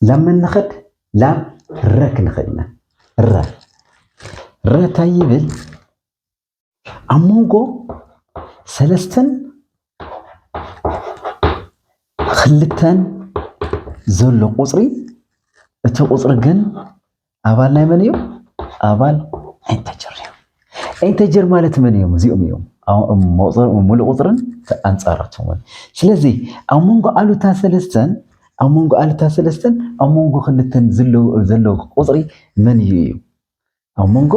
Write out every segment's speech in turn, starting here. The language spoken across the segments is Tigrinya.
ላብ መን ንኸድ? ላብ ረ ክንኸድ ኢና። ረ ረ እንታይ ይብል? ኣብ መንጎ ሰለስተን ክልተን ዘሎ ቁፅሪ፣ እቲ ቁፅሪ ግን ኣባል ናይ መን እዩ? ኣባል ኢንተጀር እዩ። ኢንተጀር ማለት መን እዮም? እዚኦም እዮም። ኣብ-፣ ም-፣ ሙሉእ ቁፅርን ኣንፃራቶምን። ስለዚ ኣብ መንጎ ኣሉታ ሰለስተን፣ ኣብ መንጎ ኣሉታ ሰለስተን ኣብ መንጎ ክልተን ዘሎ፣ ዘሎ ቁፅሪ መን እዩ እዩ? ኣብ መንጎ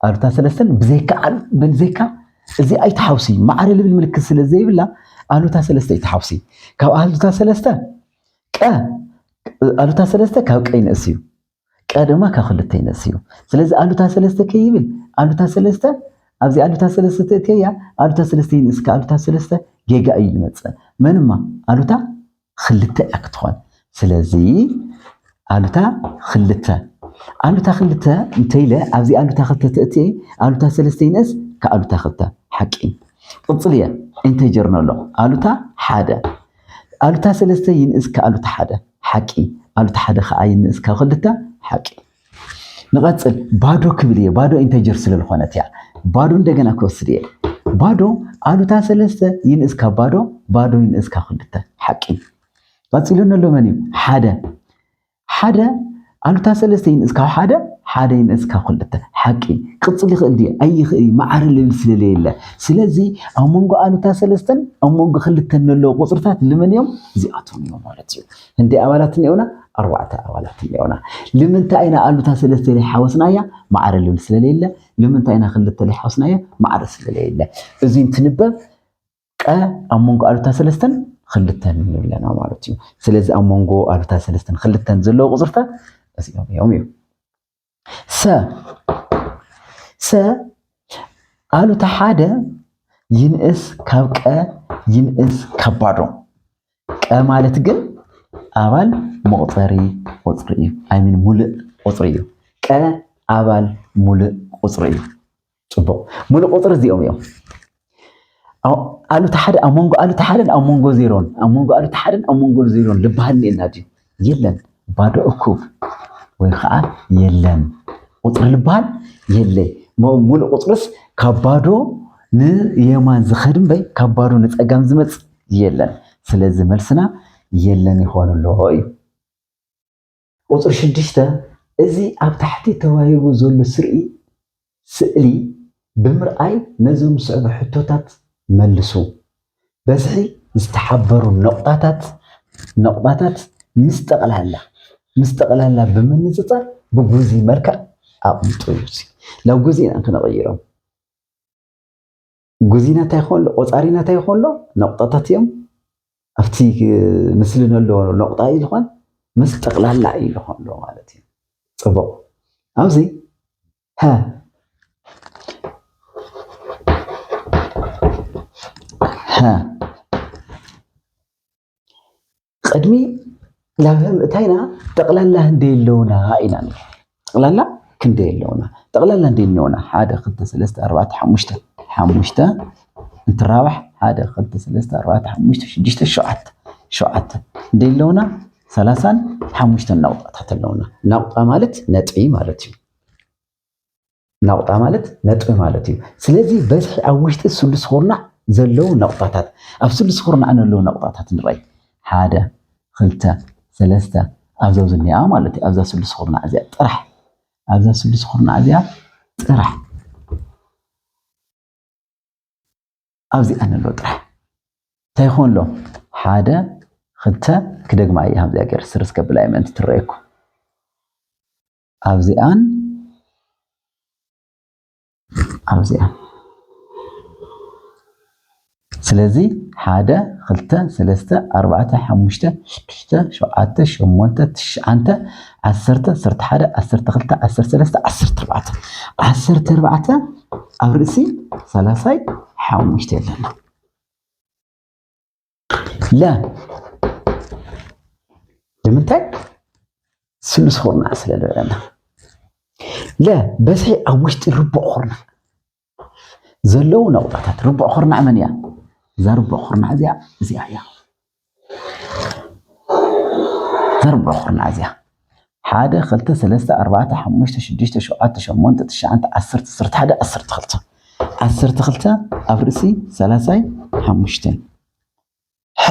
ኣሉታ ሰለስተን ብዘይካ ዓል-፣ ብዘይካ እዚ ኣይትሓውሲ፣ ማዕረ ልብል ምልክት ስለ ዘይብላ ኣሉታ ሰለስተ ኣይትሓውሲ። ካብ ኣሉታ ሰለስተ ቀ፣ ኣሉታ ሰለስተ ካብ ቀ ይንእስ እዩ። ቀ ድማ ካብ ክልተ ይንእስ እዩ። ስለዚ ኣሉታ ሰለስተ ከይብል፣ ኣሉታ ሰለስተ፣ ኣብዚ ኣሉታ ሰለስተ ተእትየያ፣ ኣሉታ ሰለስተ ይንእስ፣ ካብ ኣሉታ ሰለስተ ጌጋ እዩ ዝመጽእ። መንማ ኣሉታ ክልተ እያ ክትኾን። ስለዚ ኣሉታ ክልተ፣ ኣሉታ ክልተ እንተኢለ፣ ኣብዚ ኣሉታ ክልተ ተእትየ፣ ኣሉታ ሰለስተ ይንእስ፣ ካብ ኣሉታ ክልተ ሓቂ። ቅጽል እየ፣ ኢንተጀር ነሎ። ኣሉታ ሓደ፣ ኣሉታ ሰለስተ ይንእስ፣ ካብ ኣሉታ ሓደ ሓቂ። ኣሉታ ሓደ ከዓ ይንእስ፣ ካብ ክልተ ሓቂ። ንቐጽል፣ ባዶ ክብል እየ። ባዶ ኢንተጀር ስለ ዝኾነት እያ። ባዶ እንደገና ክወስድ እየ። ባዶ፣ ኣሉታ ሰለስተ ይንእስ ካብ ባዶ፣ ባዶ ይንእስ ካብ ክልተ። ሓቂ። ቀጺሉ ነሎ መን እዩ? ሓደ። ሓደ፣ ኣሉታ ሰለስተ ይንእስ ካብ ሓደ፣ ሓደ ይንእስ ካብ ክልተ። ሓቂ። ክቕጽል ይኽእል ድየ? ኣይኽእል እዩ። ማዕረ ልብል ስለ ለየለ። ስለዚ ኣብ መንጎ ኣሉታ ሰለስተን ኣብ መንጎ ክልተን ዘለዉ ቁጽርታት ልመን እዮም? እዚኣቶም እዮም ማለት እዩ። ክንደይ ኣባላት እኒኦና? ኣርባዕተ ኣባላት እኒኦና። ልምንታይ ኢና ኣሉታ ሰለስተ ዘይሓወስናያ? ማዕረ ልብል ስለ ለየለ። ልምንታይ ኢና ክልተ ዘይሓወስናያ? ማዕረ ስለ ለየለ። እዚ እንትንበብ ቀ ኣብ መንጎ ኣሉታ ሰለስተን ክልተን ንብለና ማለት እዩ። ስለዚ ኣብ መንጎ ኣሉታ ሰለስተን ክልተን ዘለዉ ቁጽርታት እዚኦም እዮም እዩ። ሰ፣ ሰ ኣሉታ ሓደ ይንእስ ካብ ቀ ይንእስ ካብ ባዶ። ቀ ማለት ግን ኣባል መቑጸሪ ቁጽሪ እዩ። ኣይ ሚን ሙሉእ ቁጽሪ እዩ። ቀ ኣባል ሙሉእ ቁጽሪ እዩ። ጽቡቕ። ሙሉእ ቁጽሪ እዚኦም እዮም። ኣብ-፣ ኣሉታ ሓደ ኣብ መንጎ ኣሉታ ሓደን ኣብ መንጎ ዜሮን፣ ኣብ መንጎ ኣሉታ ሓደን ኣብ መንጎ ዜሮን ልበሃል እኒኤና ድዩ? የለን። ባዶ እኩብ ወይ ከዓ የለን። ቁጽሪ ልበሃል የለ። ሞ-፣ ሙሉእ ቁጽርስ ካብ ባዶ ንየማን ዝኸድ እምበይ ካብ ባዶ ንጸጋም ዝመጽእ የለን። ስለዚ መልስና የለን ይኾን ኣሎ እዩ። ቁጽሪ ሽዱሽተ፣ እዚ ኣብ ታሕቲ ተዋሂቡ ዘሎ ስርኢ፣ ስእሊ ብምርኣይ ነዞም ዝስዕቡ ሕቶታት መልሱ። በዝሒ ዝተሓበሩ ነቑጣታት፣ ነቑጣታት ምስ ጠቕላላ፣ ምስ ጠቕላላ ብምንጽጻር ብጉዚ መልክዕ ኣቕምጡ እዩ። ናብ ጉዚ ኢና ክንቕይሮም። ጉዚና እንታይ ይኾን ኣሎ? ቆጻሪና እንታይ ይኾን ኣሎ? ነቑጣታት እዮም። ኣብቲ፣ እ፣ ምስሊ ነሎ ነቑጣ እዩ ዝኾን፣ ምስ ጠቕላላ እዩ ዝኾን ኣሎ ማለት እዩ። ጽቡቕ። ኣብዚ፣ ሀ፣ ሀ። ቅድሚ ናብ ምእታይና ጠቕላላ ክንደይ ኣለውና ኢና ንብል። ጠቕላላ ክንደይ ኣለውና? ጠቕላላ ክንደይ ኣለውና? ሓደ፣ ክልተ፣ ሰለስተ፣ ኣርባዕተ፣ ሓሙሽተ። ሓሙሽተ እንትራባሕ ሓደ፣ ክልተ፣ ሰለስተ፣ ኣርባዕተ፣ ሓሙሽተ፣ ሽዱሽተ፣ ሸውዓተ። ሸውዓተ። ክንደይ ኣለውና? ሰላሳን ሓሙሽተን ናቑጣታት ኣለውና። ናቑጣ ማለት ነጥቢ ማለት እዩ። ናቑጣ ማለት ነጥቢ ማለት እዩ። ስለዚ በዝሒ ኣብ ውሽጢ ስሉስ ኹርናዕ ዘለዉ ነቑጣታት፣ ኣብ ስሉስ ኹርናዕ ዘለዉ ነቑጣታት ንርኣይ። ሓደ፣ ክልተ፣ ሰለስተ፣ ኣብዛ ዝኒኣ ማለት እዩ። ኣብዛ ስሉስ ኹርናዕ እዚኣ ጥራሕ፣ ኣብዛ ስሉስ ኹርናዕ እዚኣ ጥራሕ፣ ኣብዚኣ ንሎ ጥራሕ። እንታይ ይኾን ኣሎ? ሓደ፣ ክልተ፣ ክደግማ እየ፣ ከምዚኣ ገይረ ስርዝ ከብላ እየ ምእንቲ ትረኣየኩም። ኣብዚኣን ኣብዚኣን። ስለዚ ሓደ፣ ክልተ፣ ሰለስተ፣ ኣርባዕተ፣ ሓሙሽተ፣ ሽዱሽተ፣ ሸውዓተ፣ ሸሞንተ፣ ትሽዓተ፣ ዓሰርተ፣ ዓሰርተ ሓደ፣ ዓሰርተ ክልተ፣ ዓሰርተ ሰለስተ፣ ዓሰርተ ኣርባዕተ። ዓሰርተ ኣርባዕተ ኣብ ርእሲ ሰላሳይ ሓሙሽተ ኣለና። ለ ንምንታይ? ስሉስ ኹርናዕ ስለ ዝበለና። ለ በዝሒ ኣብ ውሽጢ ርቡዕ ኹርናዕ ዘለዉ ነቑጣታት። ርቡዕ ኹርናዕ መን እያ? እዛ ርቡዕ ኹርናዕ እዚኣ፣ እዚኣ እያ። ተርብዒ ኩርናዕ እዚኣ ሓደ ክልተ ሰለስተ ኣርባዕተ ሓሙሽተ ሽዱሽተ ሸውዓተ ሸሞንተ ትሽዓተ ዓሰርተ ዓሰርተ ሓደ ዓሰርተ ክልተ ዓሰርተ ክልተ ኣብ ርእሲ ሰላሳይ ሓሙሽተ። ሐ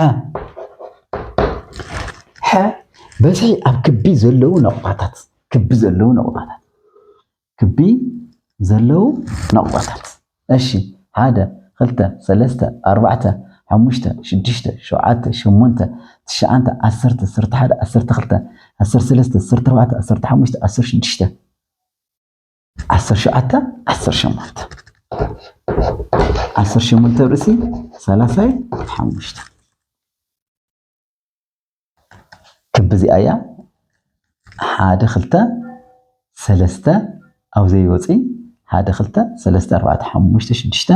ሐ በዝሒ ኣብ ክቢ ዘለዉ ነቑጣታት ክቢ ዘለዉ ነቑጣታት ክቢ ዘለዉ ነቑጣታት። እሺ ሓደ ክልተ ሰለስተ ኣርባዕተ ሓሙሽተ ሽዱሽተ ሸውዓተ ሸሞንተ ትሽዓተ ዓሰርተ ዓሰርተ ሓደ ዓሰርተ ክልተ ዓሰርተ ሰለስተ ዓሰርተ ኣርባዕተ ዓሰርተ ሓሙሽተ ዓሰርተ ሽዱሽተ ዓሰርተ ሸውዓተ ዓሰርተ ሸሞንተ ዓሰርተ ሸሞንተ ርእሲ ሰላሳይ ሓሙሽተ ክቢ እዚኣ እያ። ሓደ ክልተ ሰለስተ ኣብ ዘይወፂ ሓደ ክልተ ሰለስተ ኣርባዕተ ሓሙሽተ ሽዱሽተ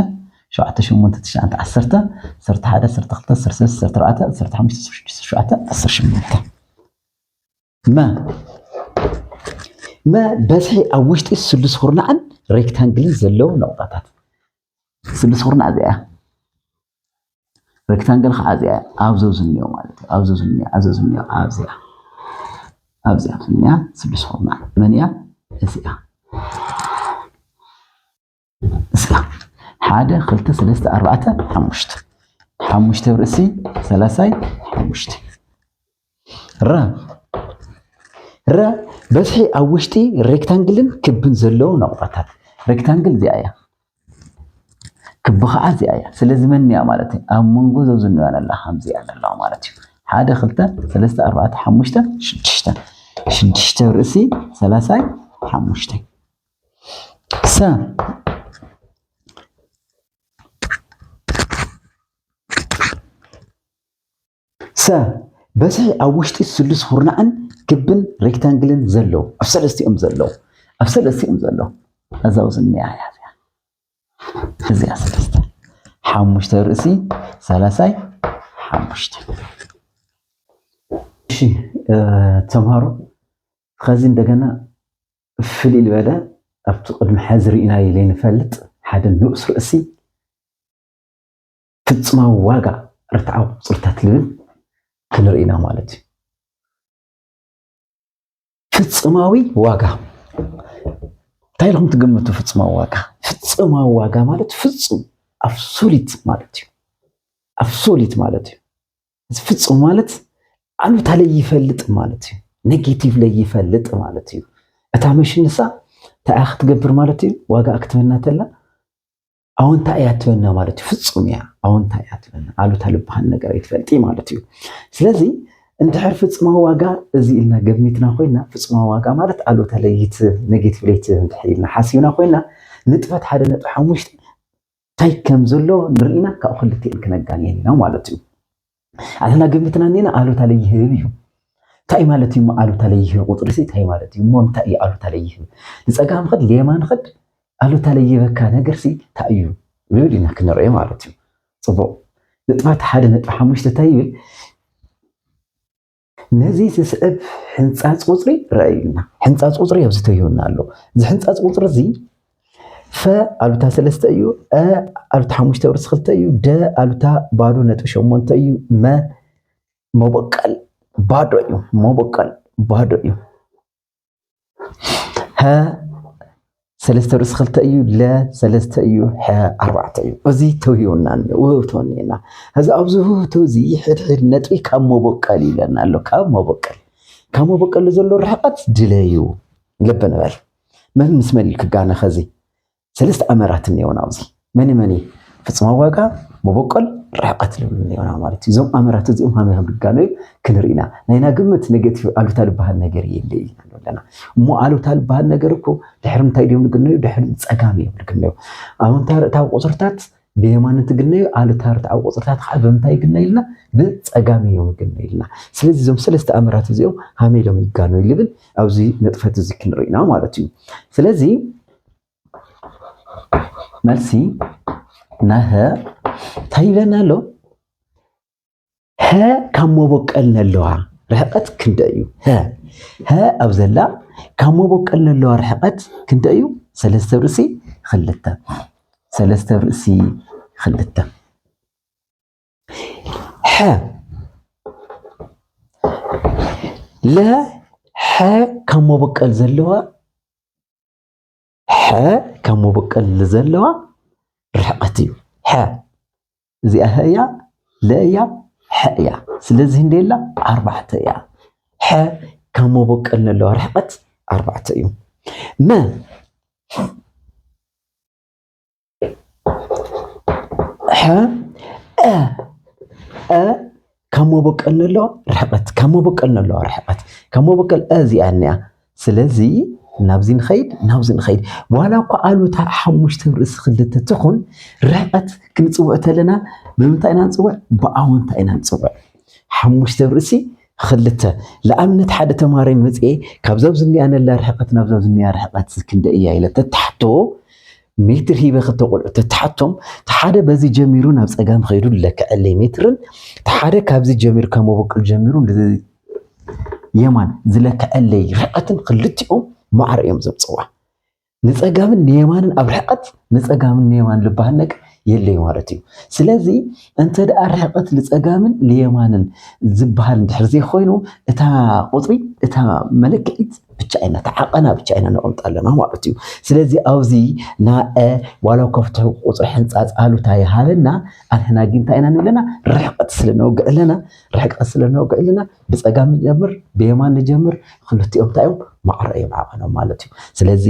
ሸውዓተ ሸሞንተ ትሽዓተ ዓሰርተ ዓሰርተ ሓደ ዓሰርተ ክልተ ዓሰርተ ሰለስተ ዓሰርተ ኣርባዕተ ዓሰርተ ሓሙሽተ ዓሰርተ ሽዱሽተ ዓሰርተ ሸውዓተ ዓሰርተ ሸሞንተ መ መ በዝሒ ኣብ ውሽጢ ስሉስ ኩርናዕን ሬክታንግልን ዘለዉ ነቑጣታት። ስሉስ ኩርናዕ እዚኣ ሬክታንግል ከዓ እዚኣ ኣብዚ ዝኒኦ ማለት እዩ። ኣብዚ ዝኒኦ ኣብዚ ዝኒኦ ኣብዚኣ ኣብዚኣ ዝኒኣ ስሉስ ኩርናዕ መን እያ? እዚኣ እዚኣ ሓደ ክልተ ሰለስተ ኣርባዕተ ሓሙሽተ ሓሙሽተ ርእሲ ሰላሳይ ሓሙሽተ ረ ረ በዝሒ ኣብ ውሽጢ ሬክታንግልን ክብን ዘለዉ ነቑጣታት። ሬክታንግል እዚኣ እያ፣ ክቢ ከዓ እዚኣ እያ። ስለዚ መን እያ ማለት እዩ? ኣብ መንጎ ዘዝንዋ ነላ ከምዚ እያ ነላ ማለት እዩ። ሓደ ክልተ ሰለስተ ኣርባዕተ ሓሙሽተ ሽዱሽተ ሽዱሽተ ርእሲ ሰላሳይ ሓሙሽተ ሰ ሰ በዝሒ ኣብ ውሽጢ ስሉስ ኩርናዕን ክብን ሬክታንግልን ዘለዉ ኣብ ሰለስቲኦም ዘለዉ ኣብ ሰለስቲኦም ዘለዉ እዛ ውስን እያ እዚኣ እዚኣ ሰለስተ ሓሙሽተ ርእሲ ሰላሳይ ሓሙሽተ እሺ ተምሃሮ ከዚ እንደገና ፍልይ ዝበለ ኣብቲ ቅድሚ ሕዚ ርኢናዮ ዘይንፈልጥ ሓደ ንኡስ ርእሲ ፍጹማዊ ዋጋ ርትዓዊ ቁጽርታት ልብል ክንርኢ ኢና ማለት እዩ። ፍጹማዊ ዋጋ እንታይ ኢልኩም ትግምቱ? ፍጹማዊ ዋጋ ፍጹማዊ ዋጋ ማለት ፍጹም ኣብሶሊት ማለት እዩ። ኣብሶሊት ማለት እዩ። እዚ ፍጹም ማለት ኣሉታ ለይፈልጥ ማለት እዩ። ኔጌቲቭ ለይፈልጥ ማለት እዩ። እታ መሽን ንሳ እንታይ እያ ክትገብር ማለት እዩ? ዋጋ ክትበና ተላ ኣወንታ እያ ትበና ማለት እዩ። ፍጹም እያ ኣወንታ እያ ትበና። ኣሉታ ልበሃል ነገር ኣይትፈልጢ ማለት እዩ። ስለዚ እንድሕር ፍጹማዊ ዋጋ እዚ ኢልና ገሚትና ኮይና ፍጹማዊ ዋጋ ማለት ኣሉታ ለይት ኔጌቲቭ ለይት እንድሕር ኢልና ሓሲብና ኮይና ንጥፈት ሓደ ነጥቢ ሓሙሽተ እንታይ ከም ዘሎ ንርኢና ካብኡ ክልቲኤን ክነጋንየን ኢና ማለት እዩ። ኣተና ግምትና እኒና ኣሉታ ለይህብ እዩ። እንታይ ማለት እዩ ኣሉታ ለይህብ ቁፅሪ ሲ እንታይ ማለት እዩ እሞ እንታይ እዩ ኣሉታ ለይህብ? ንፀጋም ኸድ ለየማን ኸድ ኣሉታ ለይህበካ ነገር ሲ እንታይ እዩ? ዝብል ኢና ክንርኦ ማለት እዩ። ፅቡቕ ንጥፋት ሓደ ነጥቢ ሓሙሽተ እንታይ ይብል? ነዚ ዝስዕብ ሕንፃፅ ቁፅሪ ረኣዩና። ሕንፃፅ ቁፅሪ ኣብዚ ተይሁና ኣሎ። እዚ ሕንፃፅ ቁፅሪ እዚ ፈ ኣሉታ ሰለስተ እዩ፣ አ ኣሉታ ሓሙሽተ ርእሲ ክልተ እዩ፣ ደ ኣሉታ ባዶ ነጥቢ ሸሞንተ እዩ፣ መ መቦቀል ባዶ እዩ፣ መቦቀል ባዶ እዩ። ሀ ሰለስተ ርእሲ ክልተ እዩ፣ ለ ሰለስተ እዩ፣ ሐ ኣርባዕተ እዩ። እዚ ተውሂቡና እኒኦ፣ ውህብቶ እኒኤና። እዚ ኣብዚ ውህብቶ እዚ ሕድሕድ ነጥቢ ካብ መቦቀል ይብለና ኣሎ። ካብ መቦቀል ካብ መቦቀል ዘሎ ርሕቀት ድለዩ። ልቢ ንበል። መን ምስ መን እዩ ክጋነ? ኸዚ ሰለስተ ኣመራት እኒኦና ኣብዚ። መን መን እዩ? ፍጹማዊ ዋጋ፣ መቦቀል፣ ርሕቀት ልብሉ እኒኦና ማለት እዩ። እዞም ኣመራት እዚኦም ሃመይ ከም ድጋነዩ ክንርኢና። ናይና ግምት ኔጌቲቭ ኣሉታ ልበሃል ነገር የለ ኢልና ኣለና። እሞ ኣሉታ ልበሃል ነገር እኮ ድሕሪ እንታይ ድዮም ዝግነዩ? ድሕሪ ጸጋም እዮም ዝግነዩ። ኣወንታ ርዕታዊ ቁፅርታት ብየማን እንትግነዩ ኣሉታ ርትዓዊ ቁፅርታት ከዓ ብምንታይ ይግነዩልና? ብፀጋም እዮም ይግነዩልና። ስለዚ እዞም ሰለስተ ኣመራት እዚኦም ሃመይ ኢሎም ይጋነዩ ልብል ኣብዚ ንጥፈት እዚ ክንርኢና ማለት እዩ። ስለዚ መልሲ ናይ ሀ እንታይ ይብለና ኣሎ? ሀ ካብ መቦቀል ነለዋ ርሕቀት ክንደ እዩ? ሀ ሀ ኣብ ዘላ ካብ መቦቀል ነለዋ ርሕቀት ክንደ እዩ? ሰለስተ ርእሲ ክልተ ሰለስተ ርእሲ ክልተ ሐ ለ፣ ሐ ካብ መበቆል ዘለዋ፣ ሐ ካብ መበቆል ዘለዋ ርሕቐት እዩ። ሐ እዚኣ ሀ እያ፣ ለ እያ፣ ሐ እያ። ስለዚህ እንዴላ ኣርባዕተ እያ። ሐ ካብ መበቆል ዘለዋ ርሕቐት ኣርባዕተ እዩ። መ፣ ሐ፣ አ፣ አ ካብ መበቆል ዘለዋ ርሕቐት፣ ካብ መበቆል ዘለዋ ርሕቐት፣ ካብ መበቆል አ እዚኣ እኒኣ። ስለዚ ናብዚ ንኸይድ፣ ናብዚ ንኸይድ። ዋላ እኳ ኣሉታ ሓሙሽተ ርእሲ ክልተ ትኹን፣ ርሕቐት ክንጽውዕ ተለና ብምንታይ ኢና ንጽውዕ? ብኣወንታ ኢና ንጽውዕ። ሓሙሽተ ርእሲ ክልተ። ለኣብነት ሓደ ተማሪ መጽኤ ካብዛ ዝኒኣ ነላ ርሕቐት ናብዛ ዝኒኣ ርሕቐት ክንደ እያ ኢለ ተታሕቶ፣ ሜትር ሂበ ክልተ ቆልዑ ተታሓቶም፣ ሓደ በዚ ጀሚሩ ናብ ጸጋም ኸይዱ ለክዐለይ ሜትርን፣ ሓደ ካብዚ ጀሚሩ ካብ መበቆል ጀሚሩ የማን ዝለክዐለይ ርሕቐትን ክልቲኦም ማዕረ እዮም ዘምጽዋ። ንጸጋምን ንየማንን ኣብ ርሕቐት ንጸጋምን ንየማን ዝበሃል ነገር የለይ ማለት እዩ። ስለዚ እንተ ደኣ ርሕቐት ንጸጋምን ንየማንን ዝበሃል እንድሕር ዘይኮይኑ፣ እታ ቁጽሪ፣ እታ መለክዒት ብቻ ኢና፣ እታ ዓቐና ብቻ ኢና ነቐምጣ ኣለና ማለት እዩ። ስለዚ ኣብዚ ናእ ዋላ ከፍትሑ ቁጽሪ ሕንጻጽ ኣሉታ ይሃበና፣ ኣንሕና ግን እንታይ ኢና ንብለና? ርሕቐት ስለ ነወግዕ ኣለና፣ ርሕቐት ስለ ነወግዕ ኣለና፣ ብጸጋም ንጀምር፣ ብየማን ንጀምር፣ ክልቲኦም እንታይ እዮም? ማዕረ እዮም ዓቐኖም ማለት እዩ። ስለዚ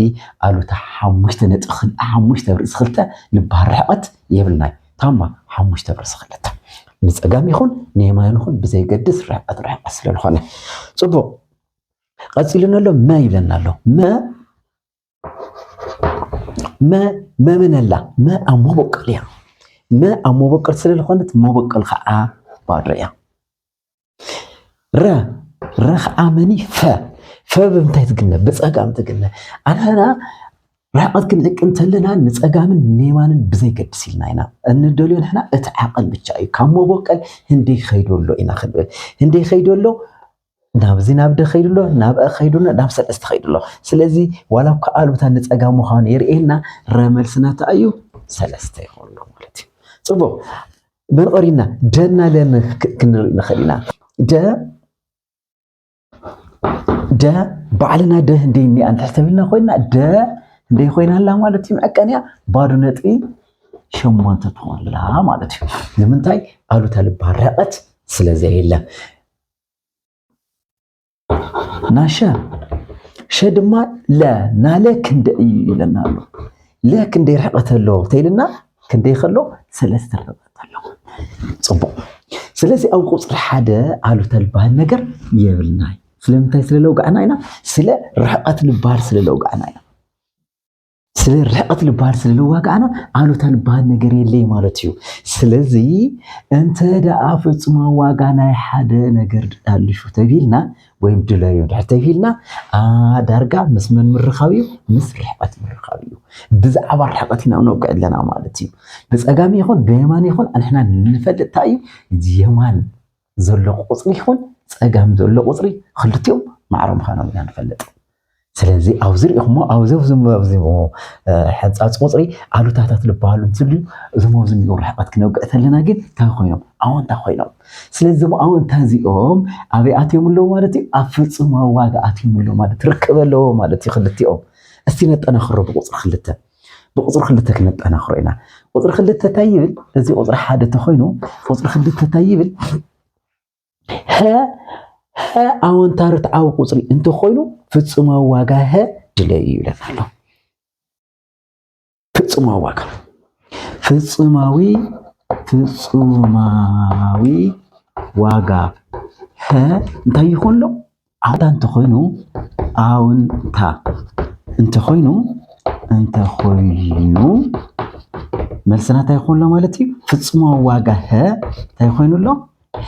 ኣሉታ ሓሙሽተ ነጥቢ ክል-፣ ሓሙሽተ ኣብ ርእሲ ክልተ ንበሃል ርሕቐት የብልናይ። ታማ ሓሙሽተ ኣብ ርእሲ ክልተ። ንጸጋም ይኹን ንየማን ይኹን ብዘይገድስ ርሕቐት ርሕቐት ስለ ዝኾነ። ጽቡቕ። ቀጺሉ ነሎ መ ይብለና ኣሎ። መ፣ መ፣ መ ምን ኣላ? መ ኣብ መበቆል እያ። መ ኣብ መበቆል ስለ ዝኾነት መበቆል ከዓ ባዶ እያ። ረ፣ ረ ከዓ መኒ? ፈ። ፈ ብምንታይ ትግነ? ብጸጋም ትግነ። ኣንሕና ርሕቐት ክንዕቅ እንተለና ንጸጋምን ንየማንን ብዘይገድስ ኢልና ኢና እንደልዮ። ንሕና እቲ ዓቐን ብቻ እዩ። ካብ መበቆል ህንደይ ከይዱ ኣሎ ኢና ክንብል። ህንደይ ከይዱ ኣሎ፣ ናብዚ ናብ ደ ከይዱ ኣሎ፣ ናብ እ ከይዱ ኣሎ፣ ናብ ሰለስተ ከይዱ ኣሎ። ስለዚ ዋላ እኳ ኣሉታ ንጸጋም ምዃኑ የርእየና፣ ረ መልስና እንታይ እዩ? ሰለስተ ይኸውን ኣሎ ማለት እዩ። ጽቡቕ። መን ቀሪና? ደና ለን ክ-፣ ክንርኢ ንኽእል ኢና። ደ፣ ደ፣ ባዕልና ደ ህንደይ እኒኣ እንድሕር ተቢልና ኮይና፣ ደ ህንደይ ኮይና ኣላ ማለት እዩ። መዐቀንያ ባዶ ነጥቢ ሸሞንተ ትኾን ኣላ ማለት እዩ። ንምንታይ? ኣሉታ ልበሃል ርሕቐት ስለ ዘየለ። ናሸ፣ ሸ ድማ ለ፣ ናለ ክንደ እዩ ይብለና ኣሎ። ለ ክንደይ ርሕቐት ኣለዎ ተይልና፣ ክንደይ ከሎ? ሰለስተ ርሕቐት ኣለዎ። ጽቡቕ። ስለዚ ኣብ ቁጽሪ ሓደ ኣሉታ ልበሃል ነገር የብልናይ። ስለምንታይ ስለ ለውጋዕና ኢና? ስለ ርሕቐት ልበሃል ስለ ለውጋዕና ኢና። ስለ ርሕቐት ልበሃል ስለ ለዋጋዕና ኣሉታ ልበሃል ነገር የለይ ማለት እዩ። ስለዚ እንተ ደኣ ፍጹማዊ ዋጋ ናይ ሓደ ነገር ኣልሹ ተቢልና ወይም ድለዩ እንድሕር ተቢልና፣ ኣ፣ ዳርጋ ምስ መን ምርኻብ እዩ? ምስ ርሕቐት ምርኻብ እዩ። ብዛዕባ ርሕቐት ኢና ነውግዕ ኣለና ማለት እዩ። ብጸጋም ይኹን ብየማን ይኹን ኣንሕና ንፈልጥ እንታይ እዩ? የማን ዘሎ ቁጽሪ ይኹን ጸጋም ዘሎ ቁጽሪ ክልቲኦም ማዕረ ምዃኖም ኢና ንፈልጥ። ስለዚ ኣብዚ ርኢኹሞ፣ ኣብዚ፣ ኣብዚ፣ ኣብዚ፣ እ፣ ሕንጻጽ ቁጽሪ ኣሉታታት ልበሃሉ እንትልዩ፣ እዞም ኣብዚ እኒኦ ርሕቐት ክነውግዕ ተለና ግን እንታይ ኮይኖም? ኣወንታ ኮይኖም። ስለዚ እዞም ኣወንታ እዚኦም ኣበይ ኣትዮም ኣለዉ ማለት እዩ? ኣብ ፍጹማዊ ዋጋ ኣትዮም ኣለዉ ማለት፣ ርክብ ኣለዎ ማለት እዩ ክልቲኦም። እስቲ ነጠናኽሮ ብቁጽሪ ክልተ። ብቁጽሪ ክልተ ክነጠናኽሮ ኢና። ቁጽሪ ክልተ እንታይ ይብል? እዚ ቁጽሪ ሓደ ተኾይኑ፣ ቁጽሪ ክልተ እንታይ ይብል? ሀ፣ ሀ ኣወንታ ርትዓዊ ቁጽሪ እንተኾይኑ፣ ፍጹማዊ ዋጋ ሀ ድለዩ ይብለና ኣሎ። ፍጹማዊ ዋጋ። ፍጹማዊ፣ ፍጹማዊ ዋጋ ሀ እንታይ ይኾን ኣሎ? ኣወንታ እንተኾይኑ፣ ኣወንታ እንተኾይኑ፣ እንተኾይኑ፣ መልስና እንታይ ይኾን ኣሎ ማለት እዩ? ፍጹማዊ ዋጋ ሀ እንታይ ይኾን ኣሎ?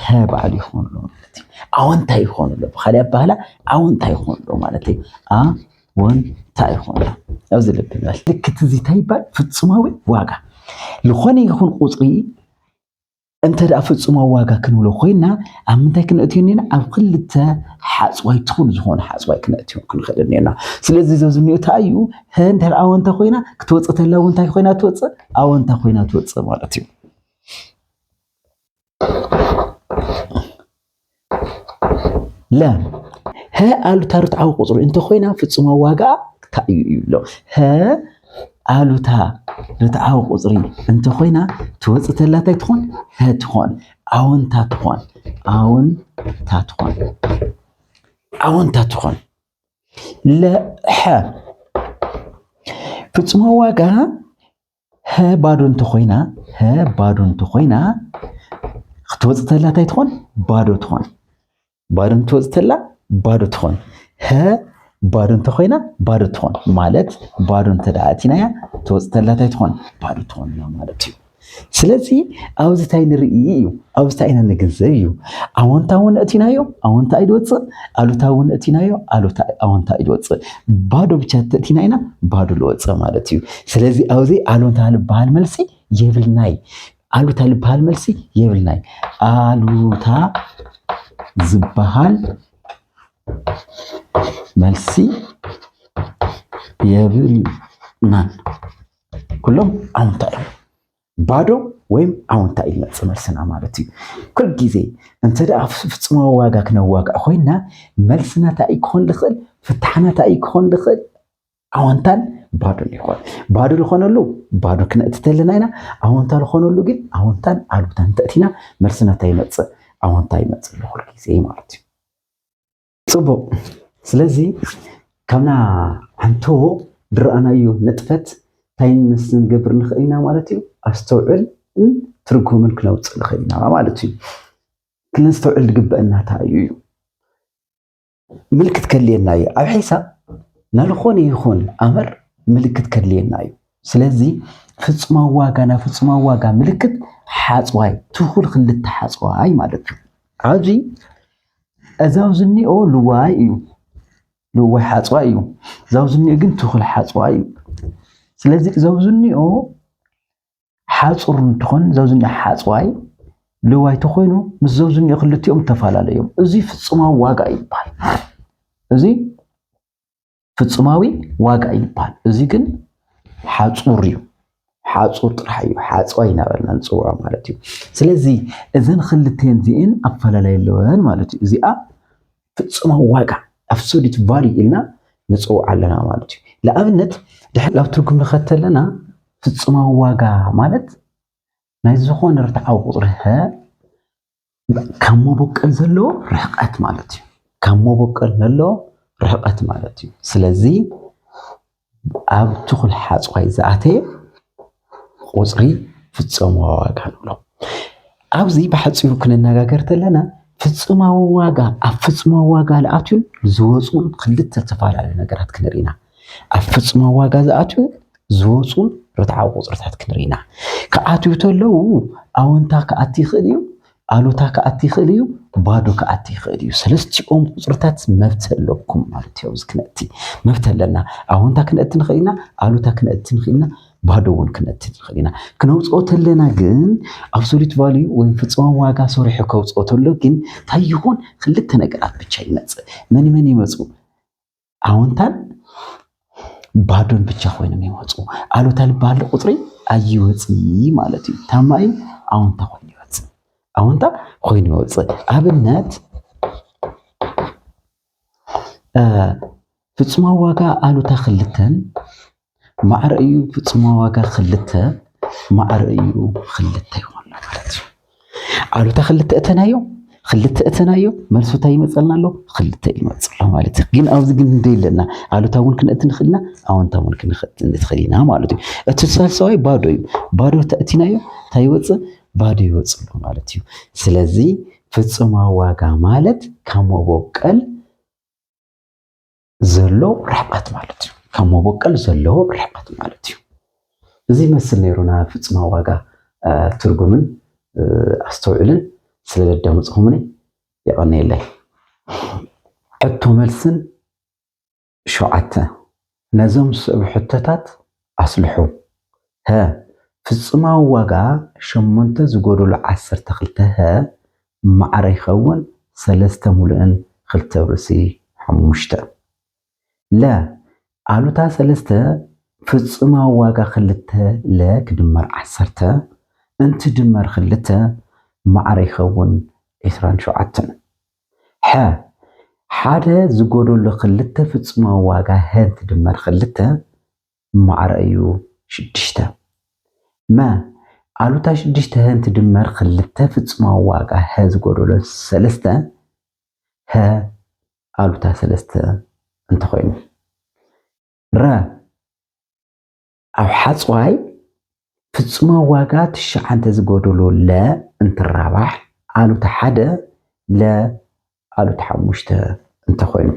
ሀ በዓል ይኾን ኣሎ ማለት እዩ። ኣወንታ ይኾን ኣሎ። ብኻሊእ ኣበሃህላ ኣወንታ ይኾን ኣሎ ማለት እዩ። ኣወንታ ይኾን ኣሎ። ኣብዚ ልቢ ንበል። ምልክት እዚ እንታይ ይባል? ፍጹማዊ ዋጋ። ዝኾነ ይኹን ቁጽሪ እንተ ደኣ ፍጹማዊ ዋጋ ክንብሎ ኮይና፣ ኣብ ምንታይ ክነእትዮ እኒና? ኣብ ክልተ ሓጽዋይ ትኹን ዝኾነ ሓጽዋይ ክነእትዮ ክንኽእል እኒና። ስለዚ እዚ ኣብዚ እኒኦ እንታይ እዩ? ሀ እንድሕር ኣወንታ ኮይና ክትወጽእ ተላ እውን እንታይ ኮይና ትወጽእ? ኣወንታ ኮይና ትወጽእ ማለት እዩ። ለ፣ ሀ ኣሉታ ርትዓዊ ቁፅሪ እንተኾይና ፍፁማዊ ዋጋ እንታይ እዩ ይብሎ። ሀ ኣሉታ ርትዓዊ ቁፅሪ እንተኾይና ትወፅእ ተላ እንታይ ትኾን? ሀ ትኾን። ኣወንታ ትኾን። ኣወንታ ትኾን። ኣወንታ ትኾን። ለሐ ፍፁማዊ ዋጋ ሀ ባዶ እንተኾይና፣ ሀ ባዶ እንተኾይና ክትወፅእ ተላ እንታይ ትኾን? ባዶ ትኾን። ባዶ እንትወፅእ ተላ ባዶ ትኾን። ሀ ባዶ እንተኾይና ባዶ ትኾን። ማለት ባዶ እንተ ደኣ ኣእቲናያ ትወፅእ ተላ እንታይ ትኾን? ባዶ ትኾን ማለት እዩ። ስለዚ ኣብዚ እንታይ ንርኢ እዩ? ኣብዚ እንታይ ኢና ንግንዘብ እዩ? ኣወንታ እውን እቲናዮ ኣወንታ እዩ ዝወፅእ፣ ኣሉታ እውን እቲናዮ ኣሉታ ኣወንታ እዩ ዝወፅእ። ባዶ ብቻ ተእቲና ኢና ባዶ ዝወፅእ ማለት እዩ። ስለዚ ኣብዚ ኣሉታ ዝበሃል መልሲ የብልናይ። ኣሉታ ዝበሃል መልሲ የብልናይ። ኣሉታ ዝበሃል መልሲ የብልናን። ኩሎም ኣወንታ እዮም። ባዶ ወይም ኣወንታ እዩ ዝመፅእ መልስና ማለት እዩ። ኩል ግዜ እንተ ደኣ ፍፁማዊ ዋጋ ክነዋግዕ ኮይና መልስና እንታይ እዩ ክኾን ዝኽእል? ፍታሕና እንታይ እዩ ክኾን ዝኽእል? ኣወንታን ባዶን ይኾን። ባዶ ዝኾነሉ ባዶ ክነእቲ ተለና ኢና። ኣወንታ ዝኾነሉ ግን ኣወንታን ኣሉታን ተእቲና መልስና እንታይ ይመፅእ? ኣወንታ ይመፅእ ኣሎ ኩል ግዜ ማለት እዩ። ፅቡቕ። ስለዚ ካብና ዓንቶ ዝረኣናዮ ንጥፈት እንታይ ምስ ንገብር ንኽእል ኢና ማለት እዩ? ኣስተውዕልን ትርጉምን ክነውፅእ ንኽእል ኢና ማለት እዩ። ክነስተውዕል ዝግበአና እንታይ እዩ እዩ? ምልክት ከድልየና እዩ። ኣብ ሒሳብ ናልኾነ ይኹን ኣምር ምልክት ከድልየና እዩ። ስለዚ ፍፁማዊ ዋጋ ናብ ፍፁማዊ ዋጋ ምልክት ሓፅዋይ ትኹል ክልተ ሓፅዋይ ማለት እዩ። ኣብዚ እዛ ኣብዚ እኒኦ ልዋይ እዩ። ልዋይ ሓፅዋይ እዩ። እዛ ኣብዚ እኒኦ ግን ትኹል ሓፅዋይ እዩ። ስለዚ እዛ ኣብዚ እኒኦ ሓፁር እንትኾን እዛ ኣብዚ እኒኦ ሓፅዋይ ልዋይ ተኾይኑ ምስ እዛ ኣብዚ እኒኦ ክልቲኦም ዝተፈላለዩ እዮም። እዚ ፍፁማዊ ዋጋ ይበሃል። እዚ ፍፁማዊ ዋጋ ይበሃል። እዚ ግን ሓፁር እዩ። ሓፁር ጥራሕ እዩ። ሓፅዋይ እናበልና ንፅውዖ ማለት እዩ። ስለዚ እዘን ክልተን እዚአን ኣፈላላይ ኣለወን ማለት እዩ። እዚኣ ፍፁማዊ ዋጋ፣ ኣብሶሉት ቫልዩ ኢልና ንፅውዖ ኣለና ማለት እዩ። ንኣብነት ድሕር ናብ ትርጉም ንኸድ ተለና ፍፁማዊ ዋጋ ማለት ናይ ዝኾነ ርትዓዊ ቁፅሪ ሀ ካብ መቦቀል ዘለዎ ርሕቀት ማለት እዩ። ካብ መቦቀል ዘለዎ ርሕቀት ማለት እዩ። ስለዚ ኣብ ትኹል ሓፅዋይ ዝኣተየ ቁፅሪ ፍፁማዊ ዋጋ ንብሎ። ኣብዚ ብሓፂሩ ክንነጋገር ተለና ፍፁማዊ ዋጋ ኣብ ፍፁማዊ ዋጋ ዝኣትዩን ዝወፁን ክልተ ዝተፈላለዩ ነገራት ክንርኢ ኢና። ኣብ ፍፁማዊ ዋጋ ዝኣትዩን ዝወፁን ርትዓዊ ቁፅርታት ክንርኢ ኢና። ክኣትዩ ተለዉ ኣወንታ ክኣቲ ይኽእል እዩ፣ ኣሉታ ክኣቲ ይኽእል እዩ፣ ባዶ ክኣቲ ይኽእል እዩ። ሰለስቲኦም ቁፅርታት መብት ኣለኩም ማለት እዩ። ኣብዚ ክነእቲ መብት ኣለና። ኣወንታ ክነእቲ ንኽእል ኢና፣ ኣሉታ ክነእቲ ንኽእል ኢና፣ ባዶ እውን ክነእቲ ንኽእል ኢና። ክነውፅኦ ተለና ግን ኣብሶሉት ቫልዩ ወይ ፍፁማዊ ዋጋ ሰሪሑ ከውፅኦ ተሎ ግን እንታይ ይኹን ክልተ ነገራት ብቻ ይመፅእ። መን መን ይመፁ? ኣወንታን ባዶን ብቻ ኮይኖም ይመፁ። ኣሉታ ዝበሃል ቁፅሪ ኣይወፅእ ማለት እዩ። ታማኢ ኣወንታ ኮይኑ ይወፅእ። ኣወንታ ኮይኑ ይወፅእ። ኣብነት እ፣ ፍፁማዊ ዋጋ ኣሉታ ክልተን ማዕረ እዩ ፍፁማዊ ዋጋ ክልተ ማዕረ እዩ ክልተ ይኾን ማለት እዩ። ኣሉታ ክልተ እተናዮ ክልተ እተናዮ መልሱ እንታይ ይመፀልና ኣሎ? ክልተ ይመፅ ኣሎ ማለት እዩ። ግን ኣብዚ ግን እንደ የለና ኣሉታ እውን ክንእቲ ንኽእል ኢና፣ ኣወንታ እውን ክንእቲ ንኽእል ኢና ማለት እዩ። እቲ ሳልሳዋይ ባዶ እዩ። ባዶ ተእቲናዮ እንታይ ይወፅእ? ባዶ ይወፅእ ኣሎ ማለት እዩ። ስለዚ ፍፁማዊ ዋጋ ማለት ካብ መቦቀል ዘሎ ርሕቀት ማለት እዩ። ካብ መቦቀል ዘሎ ርሕቀት ማለት እዩ። እዚ ይመስል ነይሩ ናይ ፍፁማዊ ዋጋ እ፣ ትርጉምን እ፣ ኣስተውዕልን ስለ ዘዳመፅኹምኒ የቐንየለይ። ሕቶ መልስን ሸውዓተ ነዞም ዝስዕቡ ሕቶታት ኣስልሑ። ሀ ፍፁማዊ ዋጋ ሸሞንተ ዝጎደሎ ዓሰርተ ክልተ ሀ ማዕረ ይኸውን ሰለስተ ሙሉእን ክልተ ብርእሲ ሓሙሽተ። ለ ኣሉታ ሰለስተ ፍፁማዊ ዋጋ ክልተ ለ ክድመር ዓሰርተ እንትድመር ክልተ ማዕረ ይኸውን ዕስራን ሸውዓተን። ሐ ሓደ ዝጎደሎ ክልተ ፍጹማዊ ዋጋ ሀ እንትድመር ክልተ ማዕረ እዩ ሽዱሽተ። መ ኣሉታ ሽዱሽተ ሀ እንትድመር ክልተ ፍጹማዊ ዋጋ ሀ ዝጎደሎ ሰለስተ ሀ ኣሉታ ሰለስተ እንተኾይኑ። ረ ኣብ ሓጽዋይ ፍጹማዊ ዋጋ ትሽዓተ ዝጎደሎ ለ እንትራባሕ ኣሉታ ሓደ ለ ኣሉታ ሓሙሽተ እንተኾይኑ።